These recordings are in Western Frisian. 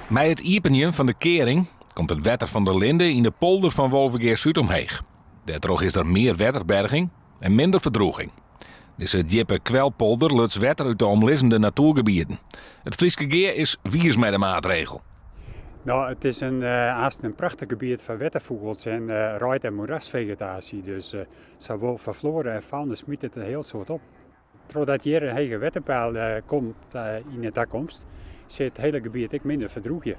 Mei it iepenjen fan de kearing komt it wetter fan de Linde yn de polder fan Wolvegea-Súd omheech. Dêrtroch is der mear wetterberging en minder ferdrûging. Dizze djippe kwelpolder luts wetter út de omlizzende natoergebieten. It Fryske Gea is wiis mei de maatregel. No, it is in, aanst in prachtich gebiet foar wetterfûgels en reid- en moerasfegetaasje. Dus sawol foar floara en fauna smyt it in hiel soad op. Trochdat hjir in heger wetterpeil komt yn de takomst, sil it hiele gebiet ek minder ferdrûgje.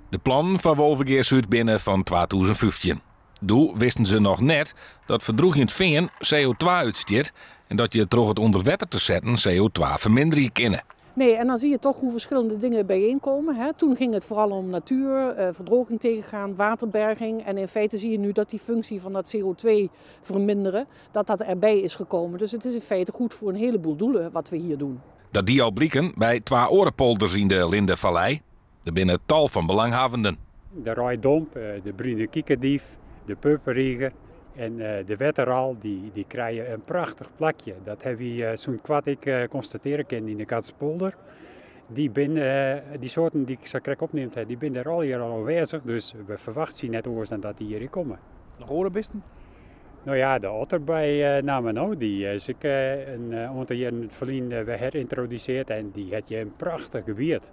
De plannen foar Wolvegea-Súd binne fan 2015. Doe wisten se noch net dat ferdrûgjend fean CO2 útstjit en dat je troch it ûnder wetter te setten CO2 ferminderje kinne. Nee, en dan zie je toch hoe verschillende dingen bijeenkomen. Hè. Toen ging het vooral om natuur, verdroging tegengaan, waterberging. En in feite zie je nu dat die functie van dat CO2 verminderen, dat dat erbij is gekomen. Dus het is in feite goed voor een heleboel doelen wat we hier doen. Dat die al bliken by twa oare polders yn de Lindevallei. Der binne tal fan belanghawwenden. De reiddomp, de brune kikkerdief, de purperriger en de wetterral, dy krije in prachtich plakje. Dat hawwe wy sûnt koart ek konstatearje kinnen yn de Katspolder. Dy binne, dy soarten dy't ik sa krekt opneamd ha, dy binne dêr allegear al oanwêzich, dus we ferwachtsje net oars dan dat dy hjir ek komme. Noch oare bisten? No ja, de otter by namme no, dy is ek in oantal jierren ferlyn wer heryntrodusearre en dy hat hjir in prachtich gebiet.